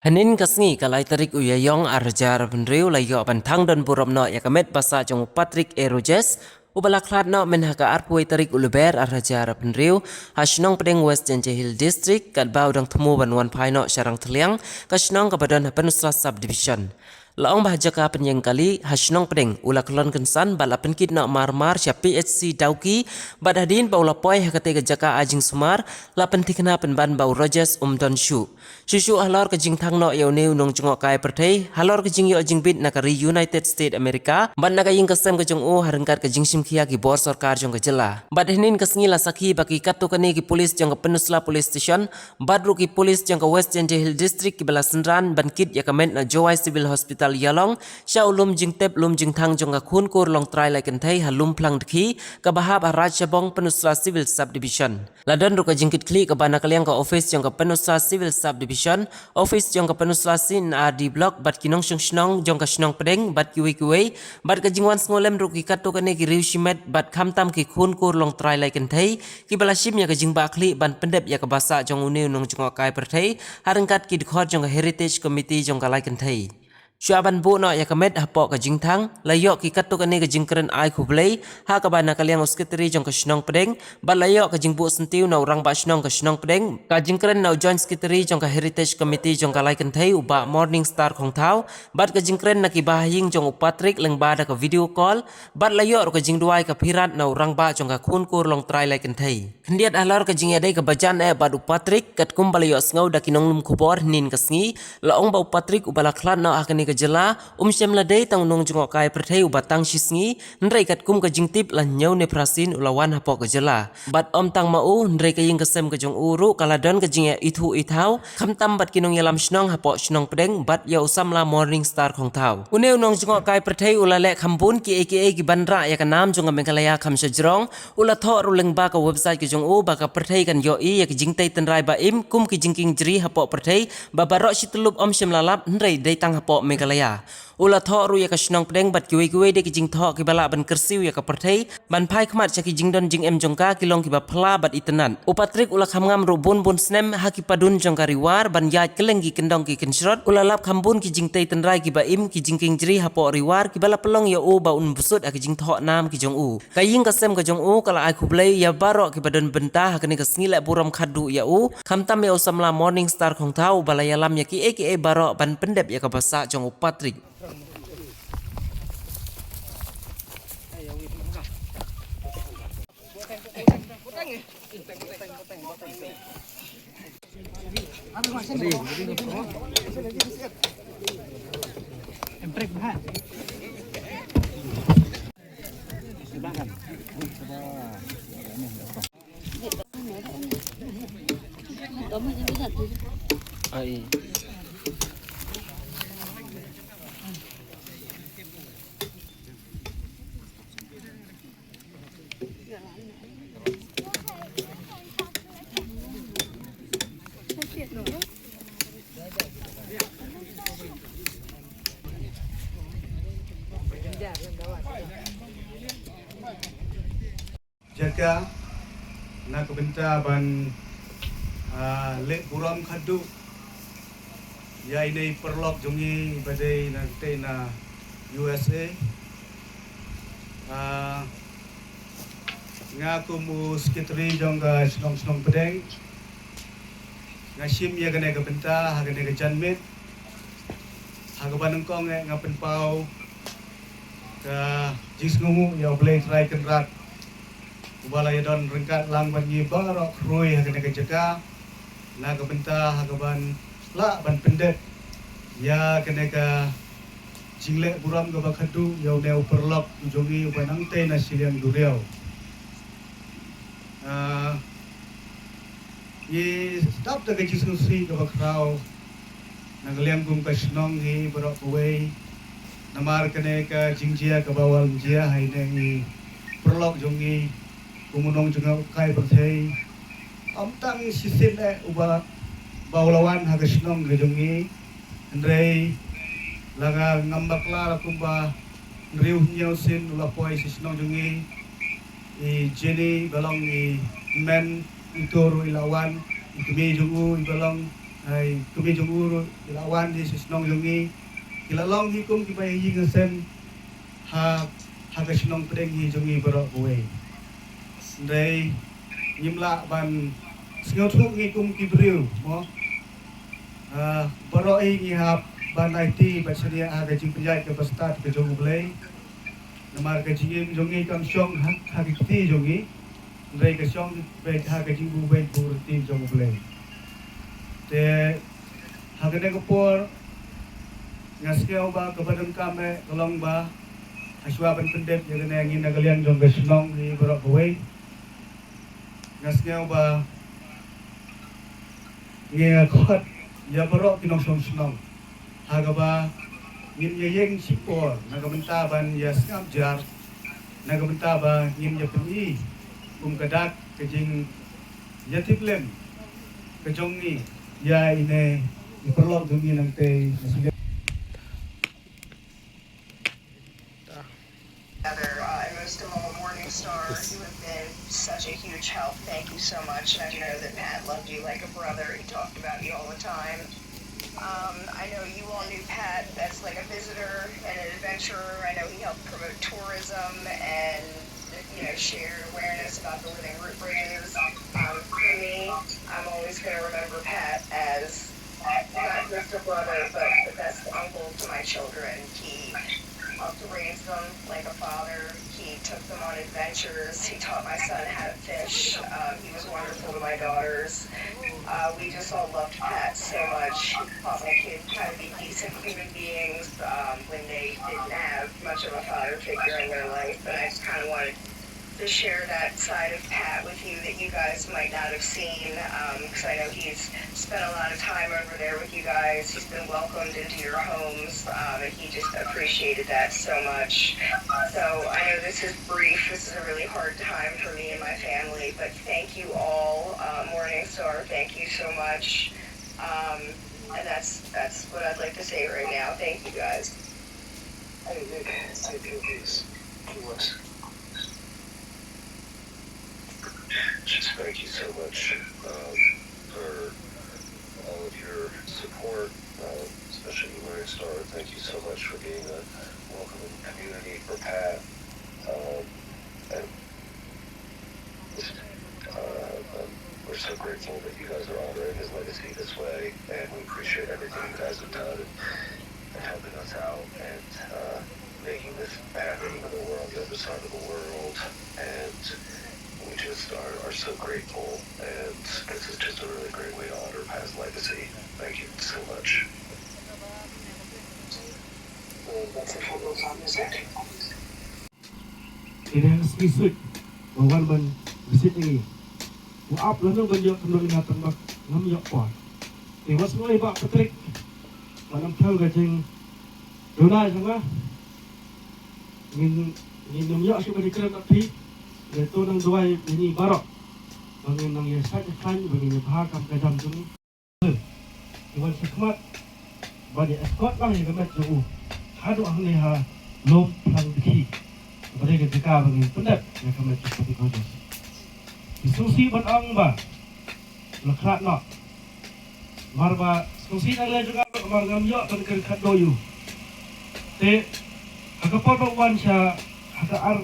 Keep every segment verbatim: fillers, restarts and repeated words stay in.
Hynnin ka sngi ka lai tarik u Ïaïong ar hajar arphew hynriew la ïoh ban thang don burom noh ïa ka met basa jong u Patrick A. Rogers, uba la khlad noh mynha ka arphew wei tarik u Lber ar hajar arphew hynriew, ha shnong Pdeng, West Jaintia Hills District, katba u dang thmu ban wan phai noh sha Rangthylliang, ka shnong kaba don ha Pynursla Sub-Division. La ong ba ha jaka pynïeng kali ha shnong Pdeng, u la kyllon kynsan bad la pynkit noh mar mar sha P H C Dawki, bad hadien ba u la poi ha katei ka jaka ai jingsumar, la pynthikna pynban ba u Rogers um don shuh. Shuh shuh halor ka jingthang noh ïa une u nongjngohkai pyrthei, halor ka jingïoh jingbit na ka ri United States America, bad na ka ïing ka sem ka jong u, ha ryngkat ka jingshimkhia ki bor sorkar jong ka jylla. Bad hynnin ka sngi la sakhi ba ki katto katne ki pulit jong ka Pynursla Police Station, bad ruh ki pulit jong ka West Jaintia Hills District kiba la synran ban kit ïa ka met na Jowai Civil Hospital Ïalong, sha u lum jingtep lum jingthang jong ka khun kur Longtrai Lai Kynthei ha Lumphlang Dkhie, kaba hap ha Raid Shabong Pynursla Civil Sub-Division. La don ruh ka jingkitkhlieh kaba na ka liang ka office jong ka Pynursla Civil Sub-Division, office jong ka Pynursla C and R D Block, bad ki nongshong shnong jong ka shnong Pdeng, bad kiwei kiwei, bad ka jingwan sngewlem ruh ki katto katne ki riew shimet, bad khamtam ki khun kur Longtrai Lai Kynthei, kiba la shim ïa ka jingbahkhlieh ban pyndep ïa ka basa jong une u nongjngohkai pyrthei, ha ryngkat ki dkhot jong ka Heritage Committee jong ka Lai Kynthei. Shuwa ban buh noh ïa ka met hapoh ka jingthang, la ïoh ki katto katne ka jingkren ai khublei, ha kaba na ka liang u Secretary jong ka shnong Pdeng, bad la ïoh ka jingbuh syntiew na u Rangbah Shnong ka shnong Pdeng, ka jingkren na u Joint Secretary jong ka Heritage Committee jong ka Lai Kynthei u Bah Morning Star Khongthaw, bad ka jingkren na ki bahaïing jong u Patrick lyngba da ka video call, bad la ïoh ruh ka jingduwai ka phirat na u Rangbah jong ka khun kur Longtrai Lai Kynthei. Khyndiat halor ka jingïadei kaba jan eh bad u Patrick, katkum ba la ïohsngew da ki nonglum khubor hynnin ka sngi, la ong ba u Patrick uba la khlad noh ha kane ka jylla, um shym la dei tang u nongjngohkai pyrthei uba tang shi sngi, hynrei katkum ka jingtip la hynñiew ne phra sien u la wan hapoh ka jylla. Bad ym tang ma u, hynrei ka ïing ka sem ka jong u ruh ka la don ka jingïaithuh ithaw, khamtam bad ki nongïalam shnong hapoh shnong Pdeng, bad ïa u samla Morning Star Khongthaw. Une u nongjngohkai pyrthei u la leh kham bun kiei kiei kiban rah ïa ka nam jong ka Meghalaya kham shajrong, u la thoh ruh lyngba ka website ka jong u ba ka pyrthei kan ïohi ïa ki jingtei tynrai ba im kum ki jingkieng jri hapoh pyrthei, ba baroh shi tyllup ym shym la lap hynrei dei tang hapoh Meghalaya. U la thoh ruh ïa ka shnong Pdeng bad kiwei kiwei de ki jingthoh kiba lah ban kyrsiew ïa ka pyrthei, ban phai khmat sha ki jingdon jingem jong ka ki long kiba phylla bad itynnad. U Patrick u la kham ngam ruh bun bun snem ha ki padun jong ka Ri War ban ïaid kylleng ki kyndong ki kynshrot, u la lap kham bun ki jingtei tynrai kiba im ki jingkieng jri hapoh Ri War kiba la pynlong ïa u ba un bsut ha ki jingthoh nam ki jong u. Ka ïing ka sem ka jong u ka la ai khublei ïa baroh kiba don bynta ha kane ka sngi leh burom khadduh ïa u, khamtam ïa u samla Morning Star Khongthaw uba la ïalam ïa kiei kiei baroh ban pyndep ïa ka basa jong u Patrick. Jaka na ka bynta ban, ah, leh burom khadduh ïa ine i paralok jong ngi ba dei na, tei na U S A. Ah, nga kum u secretary jong ka shnong, shnong Pdeng, nga shim ïa kane ka bynta ha kane ka janmiet. Ha kaba nyngkong eh nga pynpaw ka jingsngewnguh ïa U Blei Trai Kynrad uba la ïadon ryngkat lang bad ngi baroh khrui ha kane ka jaka, na ka bynta ha kaban lah ban pyndep ïa kane ka jingleh burom kaba khadduh ïa une u paralok u jong ngi uba nangtei na shiliang duriaw. Ah, ngi sdap da ka jingsngewsih kaba khraw na ka liang kum ka shnong hi baroh kawei, namar kane ka jingjia kaba wan jia ha ine i paralok jong ngi, kum u nongjngohkai pyrthei. Ym tang shisien eh uba, ba u la wan ha ka shnong ka jong ngi, hynrei la nga ngam bakla la kumba hynriew hynñiew sien u la poi sha shnong jong ngi. I Jenny ba long i men, i tur i la wan, i kmie jong u i ba long Hai kmie jong u ruh ki la wan hi sha shnong jong ngi, ki la long hi kum kiba ïing ïaseng ha, ha ka shnong pdeng hi jong ngi baroh kawei. Hynrei ngim lah ban sngewthuh ngi kum ki briew mo. Ah, baroh hi ngi hap ban aiti bad shaniah ha ka jingpynïaid kaba stad ka jong U Blei. Namar ka jingim jong ngi kam shong ha, ha ka kti jong ngi, hynrei ka shong beit ha ka jingbuh beit buh ryntih jong U Blei. Te ha kane ka por nga sngew ba kaba donkam eh ka long ba hashwa ban pyndep ïa kane, ngi na ka liang jong ka shnong hi baroh kawei, nga sngew ba ngi ïa khot ïa baroh ki nongshong shnong ha kaba ngin ïa ïeng shipor na ka bynta ban ïa sngap jar, na ka bynta ba ngin ïa pyni kum ka dak ka jingïatiplem ka jong ngi ïa ine i paralok jong ngi nangtei na shuwa. Other, uh, and most of all, Morning Star, you have been such a huge help. Thank you so much. And I know that Pat loved you like a brother. He talked about you all the time. Um, I know you all knew Pat as, like, a visitor and an adventurer. I know he helped promote tourism and, you know, share awareness about the Living Root Braves. Um, for me, I'm always gonna remember Pat as not just a brother, but the best uncle to my children. He helped raise them like a father. He took them on adventures. He taught my son how to fish. Um, he was wonderful to my daughters. Uh, we just all loved Pat so much. He taught my kids how to be decent human beings, um, when they didn't have much of a father figure in their life. And I just kind of wanted to share that side of Pat with you that you guys might not have seen, because I know he's spent a lot of time over there with you guys. He's been welcomed into your homes, um, and he just appreciated that so much. So I know this is brief. This is a really hard time for me and my family, but thank you all. Uh, Morning Star, thank you so much. Um, and that's that's what I'd like to say right now. Thank you guys. Hey, Nick, say two things. Two words. Just thank you so much, um, for all of your support, um, especially Morning Star. Thank you so much for being a welcoming community for Pat. Um, and uh, um, we're so grateful that you guys are honoring his legacy this way, and we appreciate everything you guys have done and, and helping us out. And uh, making this happen in the world, the other side of the world. And we just are, are so grateful. And this is just a really great way to honor Pat's legacy. Thank you so much. That's a fabulous song, is it? Ki dang sngi suit ba wan ban visit ïa ngi. U ap lano ban ïoh kynduh ïa nga tang ba ngam ïoh por. Te wat sngew ïa Bah Patrick ba nam thaw ka jingduna jong nga. Ngin, ngin ym ïoh shuh ban ïakren na phi. Te to nang duwai ïa ngi baroh ba ngin nang ïasaid ïakhlaiñ, ba ngin ïabha kam ka jam jong ngi. Ki wan shakhmat ban ïa escort lang ïa ka met jong u haduh hangne ha Lum Phlang Dkhie. Kaba dei ka jaka ba ngin pyndep ïa ka met jong u. Ki sngewsih ban ong ba la khlad noh. Mar ba sngewsih na lei jong nga, mar ngam ïoh ban kren khatduh ïa u. Te ha ka por ba wan sha ha ka ar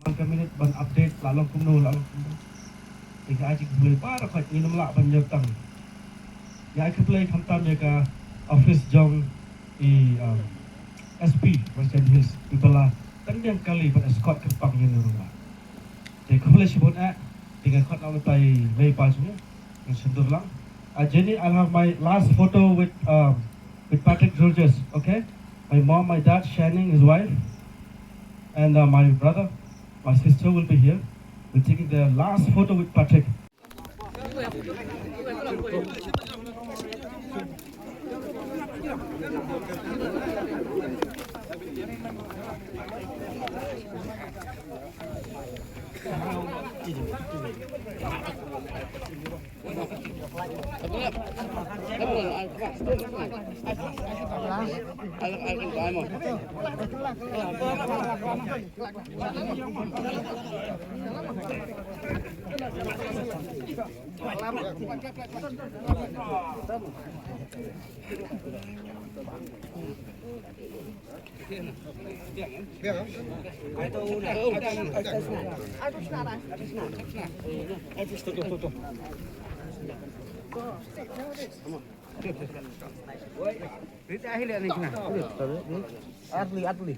man ka minit ban update la long kumno, la long kumno. Te nga ai jingkhublei baroh khoit, ngin ym lah ban ïoh tang. Nga ai khublei khamtam ïa ka office jong i, um, S P West Jaintia Hills, iba la tang biang kali ban escort kyrpang ïa ngi ruh. Te khublei shibun eh, te nga khot na utai mei pa jong ngi, ngan shon dur lang. Uh, Jenny, I'll have my last photo with, um, with Patrick Georges, okay? My mom, my dad, Shining, his wife, and uh, my brother, my sister will be here. We're taking the last photo with Patrick. Atli, atli.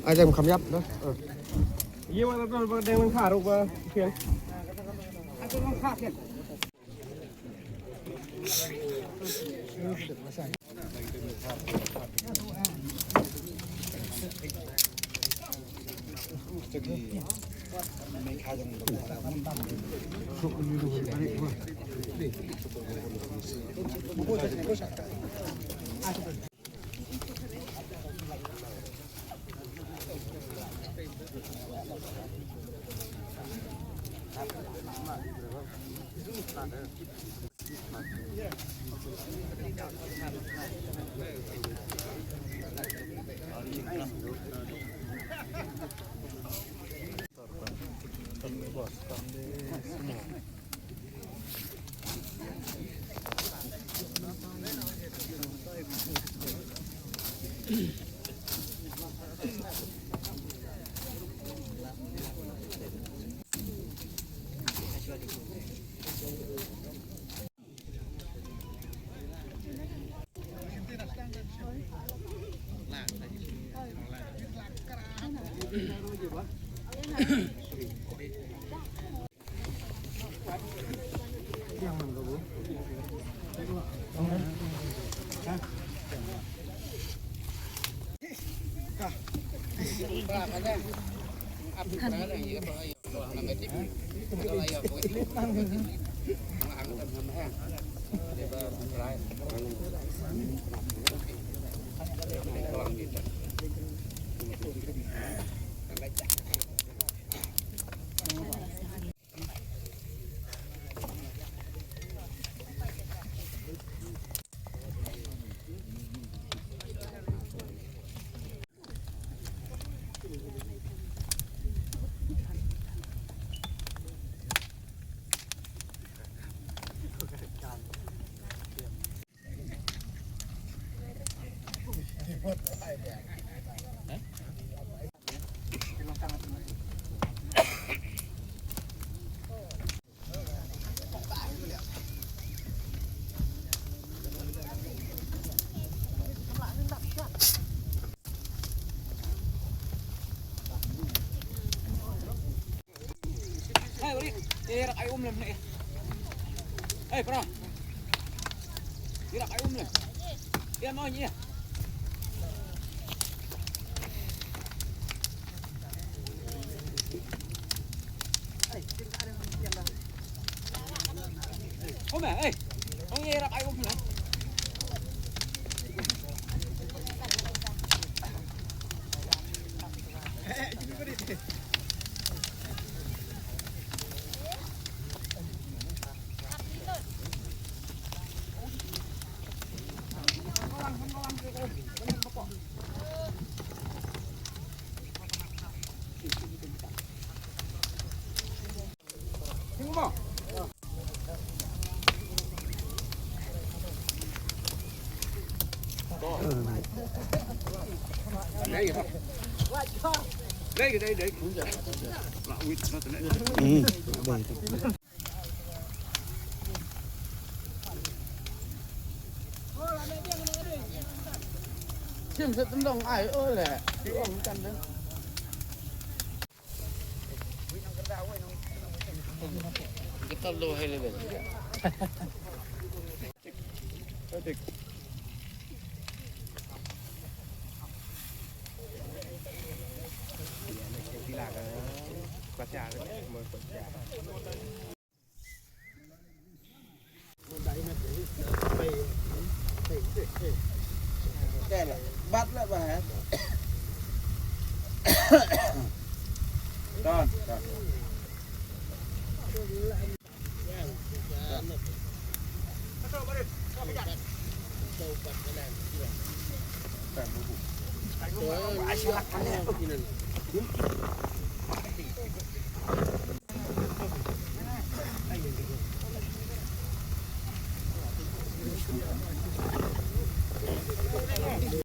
Ai, em kham ïap, no? Ờ. Ye wa ta ba deng lang kha ro ba khian. Hey, Uri, eh, rak ai um lem ne. Hey, bro. Rak ai um lem. Ïa, mau ïa. Ome, eh. Ong ye rap ai ong pula. Tim sa tendong ai o le. Ti ong kan deh. Kita low high level. Bat lah bah. Don, don.